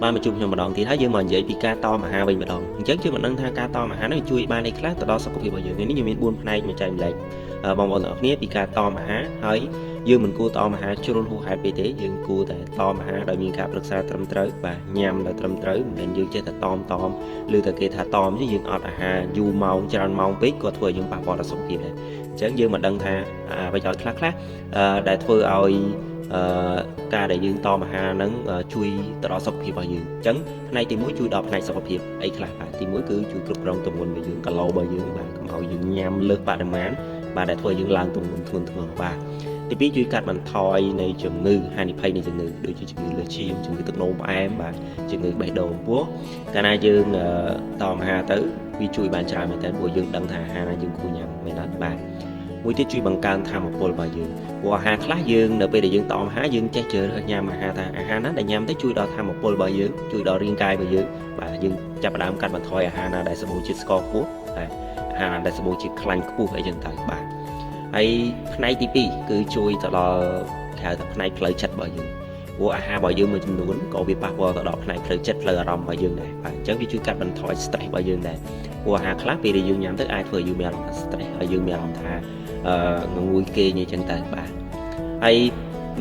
បានមកជួបខ្ញុំម្ដងទៀតហើយយើងមកនិយាយពីការតមអាហារវិញម្ដងអញ្ចឹងយើងមិនដឹងថាការតមអាហារនេះជួយបានអីខ្លះទៅដល់សុខភាពរបស់យើងនេះខ្ញុំមាន4ផ្នែកមកចែកម្លែកបងប្អូនទាំងអស់គ្នាពីការតមអាហារហើយយើងមិនគួរតមអាហារជ្រុលហួសហេតុពេកទេយើងគួរតែតមអាហារដោយមានការប្រឹក្សាត្រឹមត្រូវបាទញ៉ាំដោយត្រឹមត្រូវមិនមែនយើងចេះតែតមតមឬតែគេថាតមយើងអត់អាហារយូរម៉ោងច្រើនម៉ោងពេកក៏ធ្វើឲ្យយើងប៉ះពាល់ដល់សុខភាពដែរអញ្ចឹងយើងមិនដឹងថាប្រយោជន៍ខ្លះខ្លះដែលធ្វើឲ្យការដែលយើងតមអាហារហ្នឹងជួយទៅដល់សុខភាពរបស់យើងអញ្ចឹងផ្នែកទី1ជួយដល់ផ្នែកសុខភាពអីខ្លះបាទទី1គឺជួយគ្រប់គ្រងទម្ងន់របស់យើងគីឡូរបស់យើងបាទកុំឲ្យយើងញ៉ាំលើសបរិមាណបាទដែលធ្វើឲ្យយើងឡើងទម្ងន់ធ្ងន់ធ្ងរបាទទី2ជួយកាត់បន្ថយនៃជំងឺហានិភ័យនៃជំងឺដូចជាជំងឺលើសឈាមជំងឺទឹកនោមផ្អែមបាទជំងឺបេះដូងពោះកាលណាយើងតមអាហារទៅវាជួយបានច្រើនមែនទែនព្រោះយើងដឹងថាអាហារណាយើងគួរញ៉ាំមែនអត់បាទមួយទៀតជួយបង្កើនធម៌ពលរបស់យើងព្រោះអាហារខ្លះយើងនៅពេលដែលយើងតមអាហារយើងចេះជ្រើសរើសញ៉ាំអាហារថាអាហារណាដែលញ៉ាំទៅជួយដល់ធម៌ពលរបស់យើងជួយដល់រាងកាយរបស់យើងបាទយើងចាប់ផ្ដើមកាត់បន្ថយអាហារណាដែលសម្បូរជាតិស្ករខ្ពស់បាទអាហារណាដែលសម្បូរជាតិខ្លាញ់ខ្ពស់អីចឹងទៅបាទហើយផ្នែកទី2គឺជួយទៅដល់គេហៅថាផ្នែកផ្លូវចិត្តរបស់យើងព្រោះអាហាររបស់យើងមួយចំនួនក៏វាប៉ះពាល់ទៅដល់ផ្នែកផ្លូវចិត្តផ្លូវអារម្មណ៍របស់យើងដែរបាទអញ្ចឹងវាជួយកាត់បន្ថយ stress របស់យើងដែរព្រោះអាហារខ្លះពេលដែលយើងញ៉ាំទៅអាចធ្វើឲ្យយើងមានអារម្មណ៍ថា stress ហើយយើងមានអារម្មណ៍ថាងងុយគេងអីចឹងទៅបាទហើយ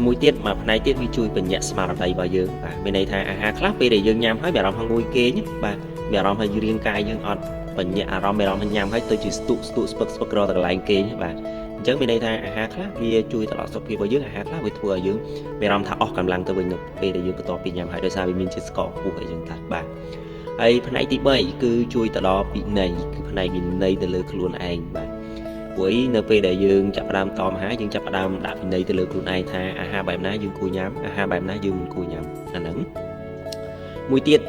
មួយទៀតមួយផ្នែកទៀតវាជួយបញ្ញត្តិស្មារតីរបស់យើងបាទមានន័យថាអាហារខ្លះពេលដែលយើងញ៉ាំហើយមានអារម្មណ៍ថាងុយគេងបាទមានអារម្មណ៍ថារាងកាយយើងអត់បញ្ញត្តិអារម្មណ៍មានអារម្មណ៍ថាញ៉ាំហើយទៅជាស្ទុកស្ទុកស្ពឹកស្ពឹករកតែកន្លែងគេងបាទអញ្ចឹងមានន័យថាអាហារខ្លះវាជួយទៅដល់សុខភាពរបស់យើងអាហារខ្លះវាធ្វើឲ្យយើងមានអារម្មណ៍ថាអស់កម្លាំងទៅវិញនៅពេលដែលយើងបន្ទាប់ពីញ៉ាំហើយដោយសារវាមានជាតិស្ករខ្ពស់អីចឹងទៅបាទហើយផ្នែកទី3គឺជួយទៅដល់ពិន័យគឺផ្នែកវិន័យទៅលើខ្លួនឯងបាទព្រោះអីនៅពេលដែលយើងចាប់ផ្ដើមតមអាហារយើងចាប់ផ្ដើមដាក់ពិន័យទៅលើខ្លួនឯងថាអាហារបែបណាយើងគួរញ៉ាំអាហារបែបណាយើងមិនគួរញ៉ាំអាហ្នឹងមួយទៀត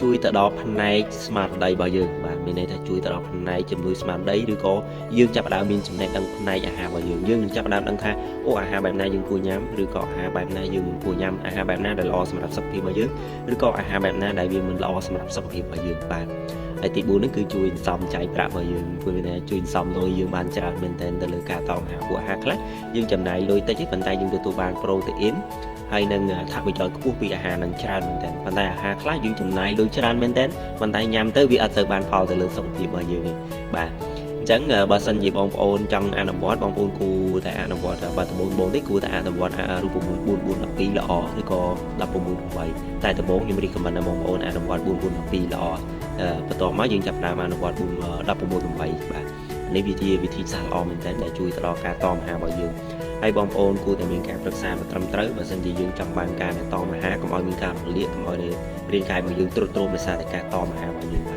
ជួយទៅដល់ផ្នែកស្មារតីរបស់យើងបាទមានន័យថាជួយទៅដល់ផ្នែកជំនួយស្មារតីឬក៏យើងចាប់ផ្ដើមមានចំណេះដឹងផ្នែកអាហាររបស់យើងយើងនឹងចាប់ផ្ដើមដឹងថាអូអាហារបែបណាយើងគួរញ៉ាំឬក៏អាហារបែបណាយើងមិនគួរញ៉ាំអាហារបែបណាដែលល្អសម្រាប់សុខភាពរបស់យើងឬក៏អាហារបែបណាដែលវាមិនល្អសម្រាប់សុខភាពរបស់យើងបាទហើយទី4នេះគឺជួយសំចៃប្រាក់របស់យើងព្រោះថាជួយសំលុយយើងបានច្រើនមែនទែនទៅលើការតមអាហារពួកអាហារខ្លះយើងចំណាយលុយតិចទេប៉ុន្តែយើងទទួលបានប្រូតេអ៊ីនហើយនឹងអត្ថប្រយោជន៍ខ្ពស់ពីអាហារនឹងច្រើនមែនទែនប៉ុន្តែអាហារខ្លះយើងចំណាយលុយច្រើនមែនទែនប៉ុន្តែញ៉ាំទៅវាអត់ទៅបានផលទៅលើសុខភាពរបស់យើងទេបាទអញ្ចឹងបើសិនជាបងប្អូនចង់អនុវត្តបងប្អូនគួរតែអនុវត្តបើដំបូងបងទេគួរតែអនុវត្តរូបមន្ត4 4 12ល្អឬក៏16 8តែដំបូងខ្ញុំ recommend ដល់បងប្អូនអនុវត្ត4 4 12ល្អបន្ទាប់មកយើងចាប់ផ្ដើមអនុវត្ត16 8បាទនេះវាជាវិធីសាស្ត្រល្អមែនទែនដែលជួយទៅដល់ការតមអាហាររបស់យើងហើយបងប្អូនគួរតែមានការប្រឹក្សាមកត្រឹមត្រូវបើសិនជាយើងចង់បានការតមអាហារកុំឲ្យមានការរលាកកុំឲ្យរាងកាយរបស់យើងទ្រុឌទ្រោមដោយសារតែការតមអាហាររបស់យើងបាទ។